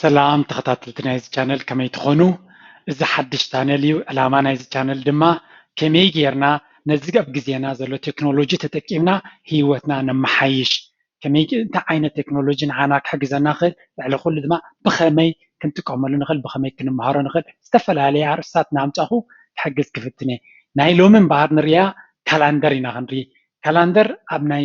ሰላም ተኸታተልቲ ናይዚ ቻነል፣ ከመይ ትኾኑ? እዚ ሓድሽ ቻነል እዩ። ዕላማ ናይዚ ቻነል ድማ ከመይ ጌርና ነዚ ኣብ ግዜና ዘሎ ቴክኖሎጂ ተጠቂምና ህይወትና ነመሓይሽ፣ ከመይ፣ እንታይ ዓይነት ቴክኖሎጂ ንዓና ክሕግዘና ይኽእል፣ ልዕሊ ኩሉ ድማ ብኸመይ ክንጥቀመሉ ንኽእል፣ ብኸመይ ክንመሃሮ ንኽእል፣ ዝተፈላለየ ኣርእስታት እናምጻኹ ክሕግዝ ክፍትን እየ። ናይ ሎሚ እምበኣር ንሪኣ ካላንደር ኢና ክንርኢ። ካላንደር ኣብ ናይ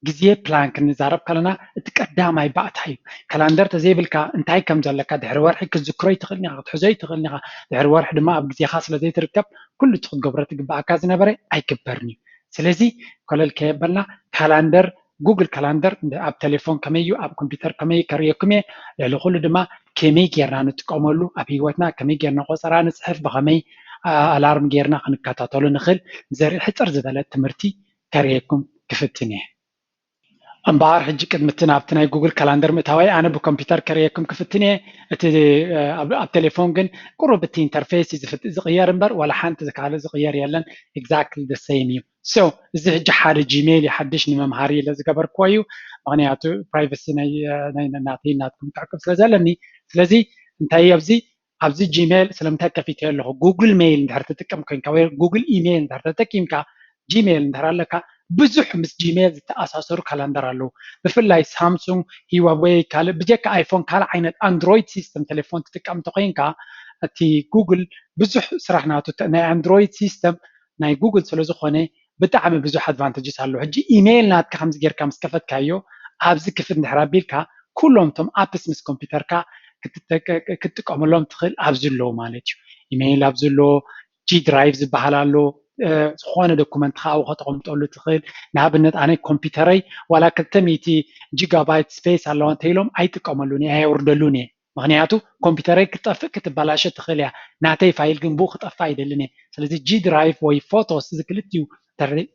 ግዜ ፕላን ክንዛረብ ከለና እቲ ቀዳማይ ባእታ እዩ። ካላንደር ተዘይብልካ እንታይ ከም ዘለካ ድሕሪ ወርሒ ክትዝክሮ ይትኽእልን ኢኻ፣ ክትሕዞ ይትኽእልን ኢኻ። ድሕሪ ወርሒ ድማ ኣብ ግዜኻ ስለ ዘይትርከብ ኩሉ እቲ ክትገብሮ ትግባኣካ ዝነበረ ኣይግበርን እዩ። ስለዚ ኮለል ከየበልና ካላንደር፣ ጉግል ካላንደር እንደ ኣብ ቴሌፎን ከመይ እዩ፣ ኣብ ኮምፒውተር ከመይ እዩ ከርእየኩም እየ። ልዕሊ ኩሉ ድማ ከመይ ጌርና ንጥቀመሉ፣ ኣብ ህይወትና ከመይ ጌርና ቆጸራ ንጽሕፍ፣ ብኸመይ ኣላርም ጌርና ክንከታተሎ ንኽእል ዘርኢ ሕጽር ዝበለ ትምህርቲ ከርእየኩም ክፍትን እየ። እምበኣር ሕጂ ቅድሚ እቲ ናብቲ ናይ ጉግል ካላንደር ምእታወይ ኣነ ብኮምፒውተር ከርእየኩም ክፍትን እየ። እቲ ኣብ ቴሌፎን ግን ቁሩብ እቲ ኢንተርፌስ እዩ ዝቕየር እምበር ዋላ ሓንቲ ካልእ ዝቕየር የለን። Exactly the same እዩ። So እዚ ሕጂ ሓደ ጂሜል እዩ ሓድሽ ንመምሃሪ ኢለ ዝገበርክዎ እዩ። ምኽንያቱ ፕራይቨሲ ናይ ናተይ ናትኩም ክዕቅብ ስለ ዘለኒ። ስለዚ እንታይ ኣብዚ ኣብዚ ጂሜል ስለምንታይ ከፊተዮ ኣለኹ? ጉግል ሜይል እንድሕር ትጥቀም ኮይንካ ወይ ጉግል ኢሜይል እንድሕር ተጠቂምካ፣ ጂሜይል እንድሕር ኣለካ፣ ብዙሕ ምስ ጂሜይል ዝተኣሳሰሩ ካላንደር ኣለዉ። ብፍላይ ሳምሱንግ፣ ሂዋዌይ፣ ካልእ ብጀካ ኣይፎን ካልእ ዓይነት ኣንድሮይድ ሲስተም ቴሌፎን ትጥቀም እንተኮይንካ፣ እቲ ጉግል ብዙሕ ስራሕ ናቱ ናይ ኣንድሮይድ ሲስተም ናይ ጉግል ስለ ዝኾነ ብጣዕሚ ብዙሕ ኣድቫንቴጅስ ኣለዎ። ሕጂ ኢሜይል ናትካ ከምዚ ጌርካ ምስ ከፈትካዮ ኣብዚ ክፍት እንድሕር ኣቢልካ ኩሎም እቶም ኣፕስ ምስ ኮምፒውተርካ ክትጥቀመሎም ትኽእል ኣብዚ ኣለዉ ማለት እዩ። ኢሜይል ኣብዚ ኣሎ፣ ጂ ድራይቭ ዝበሃል ኣሎ። ዝኾነ ዶኩመንትካ ኣብኡ ከተቐምጠሉ ትኽእል። ንኣብነት ኣነ ኮምፒውተረይ ዋላ ክልተ ሚእቲ ጂጋባይት ስፔስ ኣለዋ እንተኢሎም ኣይጥቀመሉን እየ፣ ኣየውርደሉን እየ። ምኽንያቱ ኮምፒውተረይ ክትጠፍእ ክትበላሸ ትኽእል እያ። ናተይ ፋይል ግን ብኡ ክጠፍእ ኣይደልን እየ። ስለዚ ጂ ድራይቭ ወይ ፎቶስ እዚ ክልቲኡ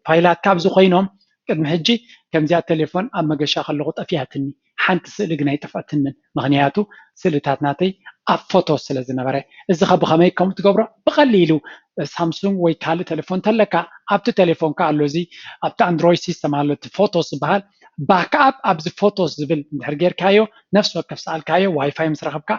ፋይላትካ ኣብዚ ኮይኖም ቅድሚ ሕጂ ከምዚኣ ቴሌፎን ኣብ መገሻ ከለኹ ጠፊኣትኒ፣ ሓንቲ ስእሊ ግን ኣይጠፍኣትንን። ምኽንያቱ ስእልታት ናተይ ኣብ ፎቶስ ስለ ዝነበረ። እዚ ኸ ብኸመይ ከምኡ ትገብሮ? ብቐሊሉ ሳምሱንግ ወይ ካልእ ቴሌፎን ተለካ ኣብቲ ቴሌፎንካ ኣሎ፣ እዚ ኣብቲ ኣንድሮይድ ሲስተም ኣሎ፣ እቲ ፎቶስ ዝበሃል ባክኣፕ ኣብዚ ፎቶስ ዝብል እንድሕር ጌርካዮ ነፍሲ ወከፍ ሰኣልካዮ ዋይፋይ ምስ ረኸብካ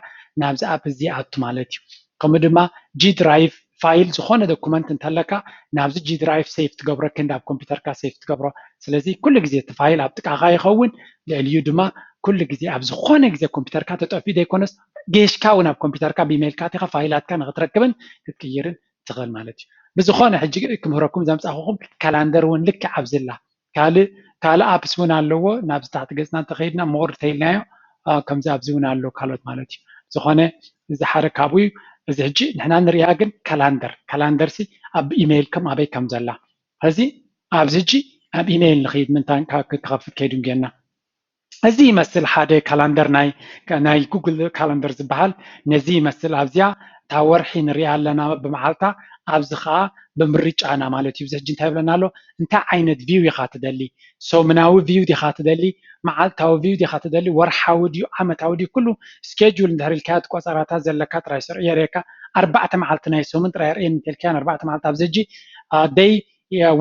ናብዚ ኣፕ እዚ ይኣቱ ማለት እዩ። ከምኡ ድማ ጂ ድራይቭ ፋይል ዝኾነ ዶኩመንት እንተለካ ናብዚ ጂ ድራይቭ ሴፍ ትገብሮ ክንዲ ኣብ ኮምፒውተርካ ሴፍ ትገብሮ። ስለዚ ኩሉ ግዜ እቲ ፋይል ኣብ ጥቃኻ ይኸውን። ልዕሊኡ ድማ ኩሉ ግዜ ኣብ ዝኾነ ግዜ ኮምፒውተርካ ተጠፊኡ ዘይኮነስ ጌሽካ እውን ኣብ ኮምፒውተርካ ብኢሜይልካ ኣቲኻ ፋይላትካ ንክትረክብን ክትቅይርን ትኽእል ማለት እዩ። ብዝኾነ ሕጂ ክምህረኩም ዘምፃኹኹም ካላንደር እውን ልክዕ ኣብዚ ኣላ። ካልእ ካልእ ኣፕስ እውን ኣለዎ። ናብዚ ታሕቲ ገፅና እንተኸይድና ሞር ተይልናዮ ከምዚ ኣብዚ እውን ኣሎ ካልኦት ማለት እዩ። ዝኾነ እዚ ሓደ ካብኡ እዩ። እዚ ሕጂ ንሕና ንሪኣ ግን ካላንደር ካላንደር ሲ ኣብ ኢሜይልኩም ኣበይ ከም ዘላ። እዚ ኣብዚ ሕጂ ኣብ ኢሜይል ንኸይድ ምንታን ክኸፍት ከይዱ ጌና እዚ ይመስል ሓደ ካላንደር ናይ ናይ ጉግል ካላንደር ዝበሃል ነዚ ይመስል። ኣብዚኣ እታ ወርሒ ንሪኣ ኣለና ብመዓልታ፣ ኣብዚ ከዓ ብምርጫና ማለት እዩ። እዚ ሕጂ እንታይ ይብለና ኣሎ? እንታይ ዓይነት ቪው ኢኻ ትደሊ? ሰሙናዊ ቪው ዲኻ ትደሊ? መዓልታዊ ቪው ዲኻ ትደሊ? ወርሓዊ ድዩ ዓመታዊ ድዩ? ኩሉ ስኬጁል እንድሕር ኢልካዮ እቲ ቆፀራታት ዘለካ ጥራይ ስርዑ የርእየካ። ኣርባዕተ መዓልቲ ናይ ሰሙን ጥራይ የርእየኒ እንተልካዮ ኣርባዕተ መዓልቲ ኣብዚ ሕጂ ደይ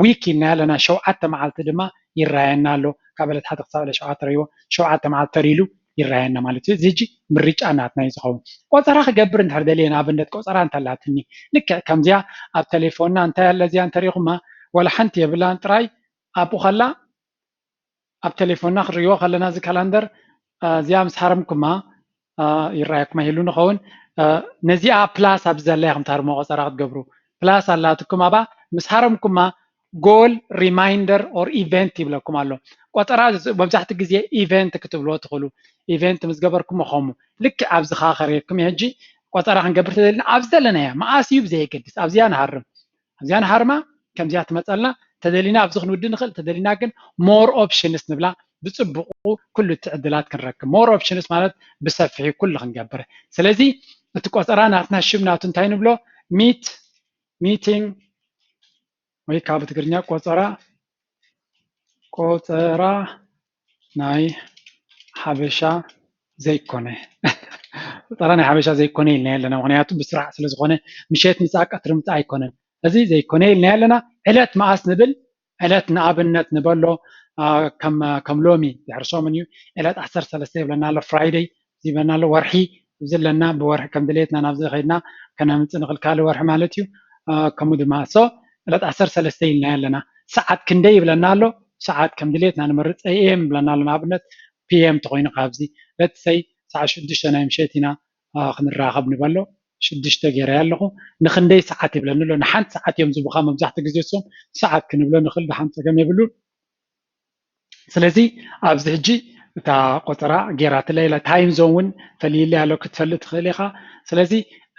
ዊክ ኢልና ኣለና። ሸውዓተ መዓልቲ ድማ ይረኣየና ኣሎ። ካብ ዕለት ሓደ ክሳብ ዕለት ሸውዓተ ረይዎ ሸውዓተ መዓልቲ ተሪሉ ይረኣየና ማለት እዩ። እዚ ሕጂ ምርጫ ናትና እዩ ዝኸውን። ቆፀራ ክገብር እንድሕር ደልየ ንኣብነት ቆፀራ እንተላትኒ ልክዕ ከምዚኣ ኣብ ቴሌፎንና እንታይ ኣለ እዚኣ እንተሪኢኹማ ዋላ ሓንቲ የብላን ጥራይ ኣብኡ ከላ ኣብ ቴሌፎንና ክንሪእዎ ከለና እዚ ካላንደር እዚኣ ምስ ሃረምኩማ ይረኣየኩም ኣይህሉ ንኸውን። ነዚኣ ፕላስ ኣብዚ ዘላ ኢኹም ታርሞ ቆፀራ ክትገብሩ ፕላስ ኣላትኩም ኣባ ምስ ሃረምኩማ ጎል ሪማይንደር ኦር ኢቨንት ይብለኩም ኣሎ። ቆፀራ መብዛሕትኡ ግዜ ኢቨንት ክትብልዎ ትኽእሉ። ኢቨንት ምስ ገበርኩሞ ከምኡ ልክዕ ኣብዚ ከዓ ከርእየኩም እየ። ሕጂ ቆፀራ ክንገብር ተደሊና ኣብ ዘለናያ መኣስ እዩ ብዘየገድስ ኣብዚኣ ንሃርም ኣብዚኣ ንሃርማ ከምዚኣ ትመፀልና። ተደሊና ኣብዚ ክንውዲ ንኽእል፣ ተደሊና ግን ሞር ኦፕሽንስ ንብላ ብፅቡቁ ኩሉ እቲ ዕድላት ክንረክብ። ሞር ኦፕሽንስ ማለት ብሰፊሑ ኩሉ ክንገብር። ስለዚ እቲ ቆፀራ ናትና ሽም ናቱ እንታይ ንብሎ? ሚት ሚቲንግ ወይ ካብ ትግርኛ ቆፀራ ቆፀራ ናይ ሓበሻ ዘይኮነ ቆፀራ ናይ ሓበሻ ዘይኮነ ኢልና ኣለና። ምክንያቱ ብስራሕ ስለዝኾነ ምሸት ምፃእ ቀትሪ ምፃእ ኣይኮነን። እዚ ዘይኮነ ኢልና ኣለና። ዕለት መኣስ ንብል ዕለት ንኣብነት ንበሎ ከም ሎሚ ድሕሪ ሰሙን እዩ። ዕለት ዓሰርተ ሰለስተ ይብለና ኣሎ፣ ፍራይደይ ይብለና ኣሎ፣ ወርሒ ኣብዚ ኣለና፣ ብወርሒ ከም ድሌትና ናብዚ ከይድና ከነምፅእ ንኽእል፣ ካልእ ወርሒ ማለት እዩ። ከምኡ ድማ so ዕለት ዓሰርተ ሰለስተ ኢልና ኣለና። ሰዓት ክንደይ ይብለና ኣሎ? ሰዓት ከም ድሌትና ንመርፅ። ኤ ኤም ይብለና ኣሎ። ንኣብነት ፒ ኤም ተኮይኑ ካብዚ let's say ሰዓት ሽዱሽተ ናይ ምሸት ኢና ክንራኸብ ንበሎ። ሽዱሽተ ገይረ ኣለኹ። ንክንደይ ሰዓት ይብለኒ ኣሎ? ንሓንቲ ሰዓት እዮም ዝቡኻ መብዛሕትኡ ግዜ እሶም። ሰዓት ክንብሎ ንኽእል፣ ድሓን ፀገም የብሉን። ስለዚ ኣብዚ ሕጂ እታ ቆፀራ ገይራትለይ ኢላ። ታይም ዞን እውን ፈልይለይ ኣሎ፣ ክትፈልጥ ትኽእል ኢኻ። ስለዚ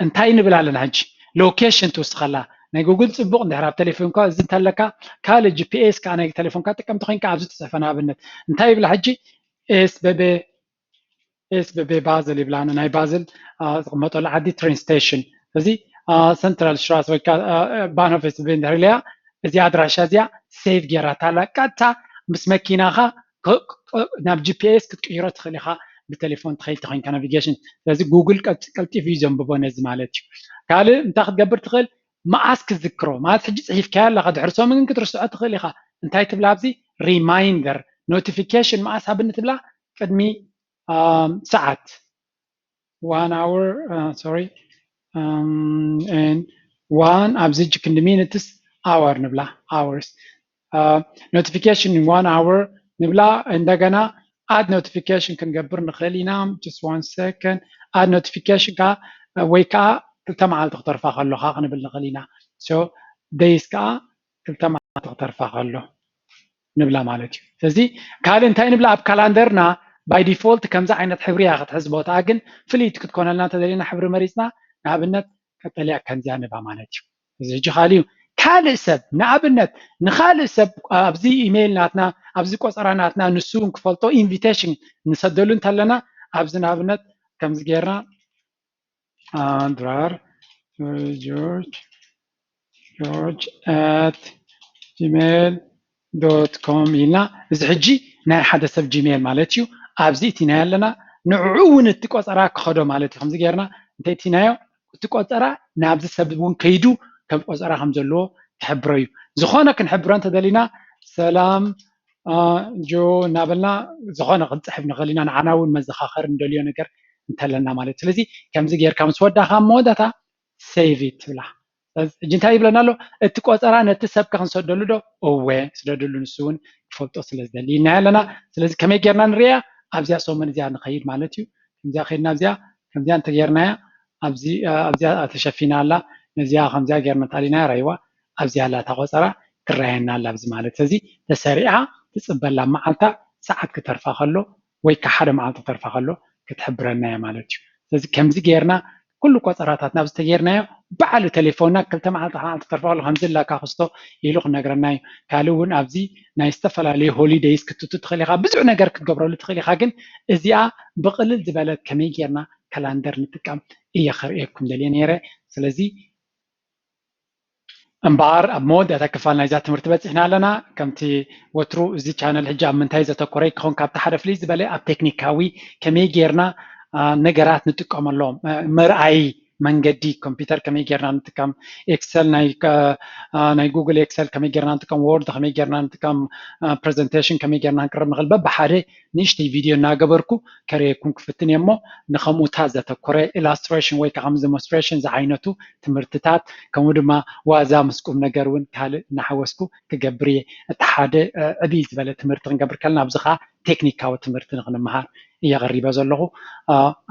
እንታይ ንብል ኣለና ሕጂ? ሎኬሽን ትውስኸላ። ናይ ጉግል ፅቡቕ እንድሕር ኣብ ቴሌፎንካ እዚ እንተለካ፣ ካልእ ጂ ፒ ኤስ ከዓ ናይ ቴሌፎንካ ጥቀምቲ ኮይንካ ኣብዚ ትፅሕፈ። ንኣብነት እንታይ ይብላ ሕጂ? ኤስ በበ ኤስ በበ ባዝል ይብላ፣ ናይ ባዝል ዝቕመጠሉ ዓዲ ትሬን ስቴሽን። እዚ ሰንትራል ሽትራሰ ወይ ባንሆፈ ስቢ እንድሕር ኢለያ፣ እዚኣ ኣድራሻ እዚኣ ሴቭ ገይራታ ኣላ። ቀጥታ ምስ መኪናኻ ናብ ጂ ፒ ኤስ ክትቅይሮ ትኽእል ኢኻ፣ ብቴሌፎን ትኸይድ ተኮይንካ ናቪጌሽን። ስለዚ ጉግል ቀልጢፉ እዩ ዘንብቦ ነዚ ማለት እዩ። ካልእ እንታይ ክትገብር ትኽእል? መዓስ ክትዝክሮ ማለት ሕጂ ፅሒፍካያ ኣለኻ፣ ድሕሪ ሰሙን ግን ክትርስዖ ትኽእል ኢኻ። እንታይ ትብላ ኣብዚ? ሪማይንደር ኖቲፊኬሽን መዓስ ሃብኒ ትብላ? ቅድሚ ሰዓት፣ one hour, sorry, and one ኣብዚ ሕጂ ክንዲ ሚኒትስ፣ ኣወር ንብላ፣ hours, notification in one hour ንብላ። እንደገና ኣድ ኖቲፊኬሽን ክንገብር ንኽእል ኢና። Just one second. ኣድ ኖቲፊኬሽን ከዓ ወይ ከዓ ክልተ መዓልቲ ክተርፋ ከሎካ ክንብል ንኽእል ኢና። So ደይስ ከዓ ክልተ መዓልቲ ክተርፋ ከሎ ንብላ ማለት እዩ። ስለዚ ካልእ እንታይ ንብላ? ኣብ ካላንደርና ባይ ዲፎልት ከምዚ ዓይነት ሕብሪ እያ ክትሕዝ ቦታኣ፣ ግን ፍልይቲ ክትኮነልና እንተደሊና ሕብሪ መሪፅና፣ ንኣብነት ቀጠልያ ከምዚኣ ንባ ማለት እዩ። እዚ ሕጂ ካልእ እዩ። ካልእ ሰብ ንኣብነት ንኻልእ ሰብ ኣብዚ ኢሜይል ናትና ኣብዚ ቆፀራ ናትና ንሱ እውን ክፈልጦ ኢንቪቴሽን ንሰደሉ እንተለና ኣብዚ ንኣብነት ከምዚ ጌርና ድራር ጆርጅ ጆርጅ at gmail dot com ኢልና እዚ ሕጂ ናይ ሓደ ሰብ ጂሜል ማለት እዩ። ኣብዚ እቲናዮ ኣለና። ንዕኡ እውን እቲ ቆፀራ ክኸዶ ማለት እዩ። ከምዚ ጌርና እንተእቲናዮ እቲ ቆፀራ ናብዚ ሰብ እውን ከይዱ ከም ቆፀራ ከም ዘለዎ ክሕብሮ እዩ። ዝኾነ ክንሕብሮ እንተደሊና ሰላም ጆ እናበልና ዝኾነ ክንፅሕፍ ንኽእል ኢና። ንዓና እውን መዘኻኸሪ እንደልዮ ነገር እንተለና ማለት እዩ። ስለዚ ከምዚ ጌርካ ምስ ወዳእካ ኣብ መወዳእታ ሴቭ ኢት ትብላ። ሕጂ እንታይ ይብለና ኣሎ? እቲ ቆፀራ ነቲ ሰብከ ክንሰደሉ ዶ? እወ ስደድሉ፣ ንሱ እውን ክፈልጦ ስለ ዝደሊ ኢልና ኣለና። ስለዚ ከመይ ጌርና ንሪኣ? ኣብዚኣ ሰሙን እዚኣ ንኸይድ ማለት እዩ። ከምዚኣ ከይድና ኣብዚኣ ከምዚኣ እንተጌርናያ ኣብዚኣ ተሸፊና ኣላ። ነዚኣ ከምዚኣ ጌርና እንተኣሊናያ ራይዋ ኣብዚኣ ኣላ እታ ቆፀራ ትረኣየና ኣላ ኣብዚ ማለት። ስለዚ ተሰሪዓ ትፅበላ መዓልታ ሰዓት ክተርፋ ከሎ ወይ ከዓ ሓደ መዓልቲ ክተርፋ ከሎ ክትሕብረና እያ ማለት እዩ። ስለዚ ከምዚ ጌርና ኩሉ ቆፀራታት ናብ ዝተጌርናዮ ባዕሉ ቴሌፎንና ክልተ መዓልቲ መዓልቲ ክተርፋ ከሎ ከምዚ ላካ ክስቶ ኢሉ ክነግረና እዩ። ካልእ እውን ኣብዚ ናይ ዝተፈላለዩ ሆሊደይስ ክትቱ ትኽእል ኢኻ፣ ብዙሕ ነገር ክትገብረሉ ትኽእል ኢኻ። ግን እዚኣ ብቕልል ዝበለት ከመይ ጌርና ካላንደር ንጥቀም እየ ከርእየኩም ደልየ ነይረ። ስለዚ እምበኣር ኣብ መወዳእታ ክፋል ናይዛ ትምህርቲ በፂሕና ኣለና። ከምቲ ወትሩ እዚ ቻነል ሕጂ ኣብ ምንታይ ዘተኮረ ክኸውን ካብቲ ሓደ ፍልይ ዝበለ ኣብ ቴክኒካዊ ከመይ ጌርና ነገራት ንጥቀመሎም መርኣይ መንገዲ ኮምፒውተር ከመይ ጌርና ንጥቀም፣ ኤክሰል ናይ ጉግል ኤክሰል ከመይ ጌርና ንጥቀም፣ ወርድ ከመይ ጌርና ንጥቀም፣ ፕሬዘንቴሽን ከመይ ጌርና ንቅርብ ንኽእል በብሓደ ንእሽተይ ቪድዮ እናገበርኩ ከርእየኩም ክፍትን እየ። እሞ ንከምኡታት ዘተኮረ ኢላስትሬሽን ወይ ከዓ ዲሞንስትሬሽን ዝዓይነቱ ትምህርትታት ከምኡ ድማ ዋዛ ምስ ቁም ነገር እውን ካልእ እናሓወስኩ ክገብር እየ። እቲ ሓደ ዕብይ ዝበለ ትምህርቲ ክንገብር ከለና ኣብዚ ከዓ ቴክኒካዊ ትምህርቲ ንክንምሃር እየ ቀሪበ ዘለኹ።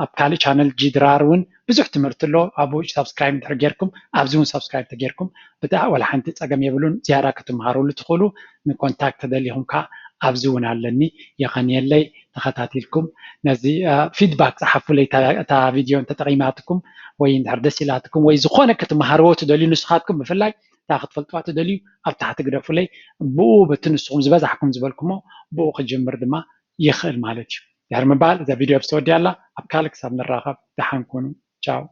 ኣብ ካልእ ቻነል ጂ ድራር እውን ብዙሕ ትምህርቲ ኣሎ። ኣብኡ ሳብስክራይብ እንድሕር ጌርኩም ኣብዚ እውን ሳብስክራይብ ተጌርኩም ብጣ ወላ ሓንቲ ፀገም የብሉን። ዝያዳ ክትምሃሩሉ ትኽእሉ። ንኮንታክት ተደሊኹም ከዓ ኣብዚ እውን ኣለኒ። የቐንየለይ ተኸታቲልኩም። ነዚ ፊድባክ ፀሓፉለይ። እታ ቪድዮ እንተጠቂማትኩም ወይ እንድሕር ደስ ኢላትኩም ወይ ዝኾነ ክትምሃርዎ ትደልዩ ንስኻትኩም ብፍላይ እንታይ ክትፈልጥዋ ትደልዩ ኣብ ታሕቲ ግደፉለይ። ብኡ በቲ ንስኹም ዝበዛሕኩም ዝበልኩሞ ብኡ ክጅምር ድማ ይኽእል ማለት እዩ። ድሕሪ ምባል እዛ ቪድዮ ኣብ ዝተወዲኣ ኣላ። ኣብ ካልእ ክሳብ ንራኸብ ደሓን ኩኑ። ቻው።